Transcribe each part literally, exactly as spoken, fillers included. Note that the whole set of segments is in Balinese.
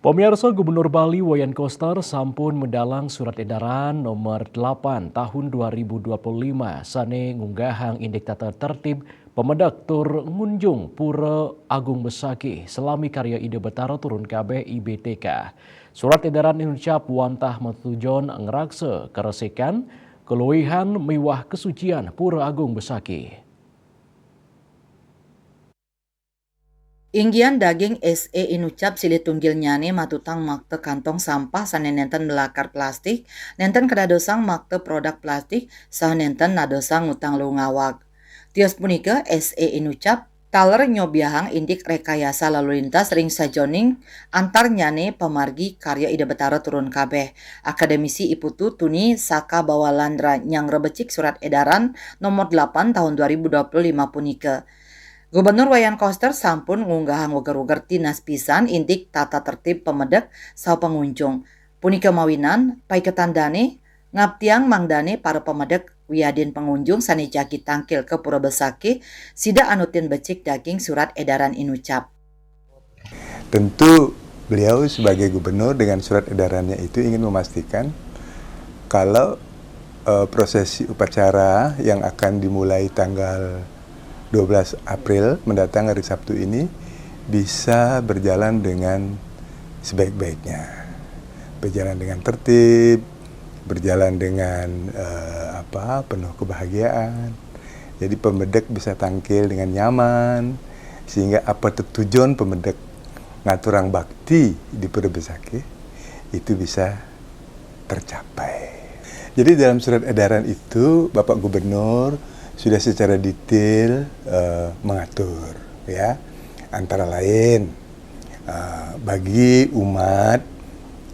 Pemirsa, Gubernur Bali Wayan Koster sampun medalang surat edaran nomor delapan tahun dua ribu dua puluh lima sane ngunggahang indik tata tertib pemedek tur ngunjung Pura Agung Besakih selami karya Ida Betara turun kabeh I B T K. Surat edaran inucap wantah matujon ngraksa keresikan, keluihan miwah kesucian Pura Agung Besakih. Inggihan daging S E inucap silih tunggilnyane matutang makta kantong sampah sane nenten melakar plastik, nenten kadadosang makta produk plastik, saha nenten nadosang ngutang luh ngawag. Tios punika S E inucap taler nyobiahang indik rekayasa lalu lintas ring sajoning antarnyane pamargi karya Ida Betara turun kabeh. Akademisi I Putu Tuni Saka Bawalandra nyangrebecik surat edaran nomor delapan tahun dua ribu dua puluh lima punika. Gubernur Wayan Koster sampun ngunggahang weger-weger tinas pisan indik tata tertib pamedek saha pangunjung. Punika mawinan, paiketan dane ngaptiang mangdane para pamedek wiadin pangunjung sane jagi tangkil ka Pura Besakih, sida anutin becik daging surat edaran inucap. Tentu beliau sebagai gubernur dengan surat edarannya itu ingin memastikan kalau eh, prosesi upacara yang akan dimulai tanggal dua belas April mendatang, hari Sabtu ini, bisa berjalan dengan sebaik-baiknya, berjalan dengan tertib, berjalan dengan eh, apa penuh kebahagiaan. Jadi pemedek bisa tangkil dengan nyaman, sehingga apa tujuan pemedek ngaturang bakti di Pura Besakih itu bisa tercapai. Jadi dalam surat edaran itu Bapak Gubernur sudah secara detail eh, mengatur, ya, antara lain eh, bagi umat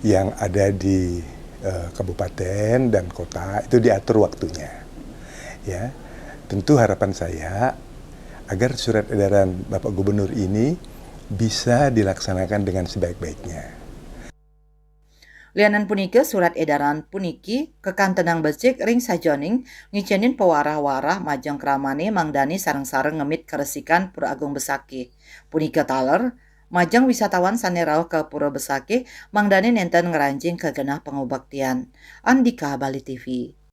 yang ada di eh, kabupaten dan kota itu diatur waktunya, ya. Tentu harapan saya agar surat edaran Bapak Gubernur ini bisa dilaksanakan dengan sebaik-baiknya. Lianan punika, surat edaran puniki kakantenang becik ring sajoning ngicenin pawarah-warah majeng kramane mangdane sareng-sareng ngemit karesikan Pura Agung Besakih. Punika taler majeng wisatawan sane rauh ka Pura Besakih mangdane nenten ngranjing ka genah pangubaktian. Andika Bali T V.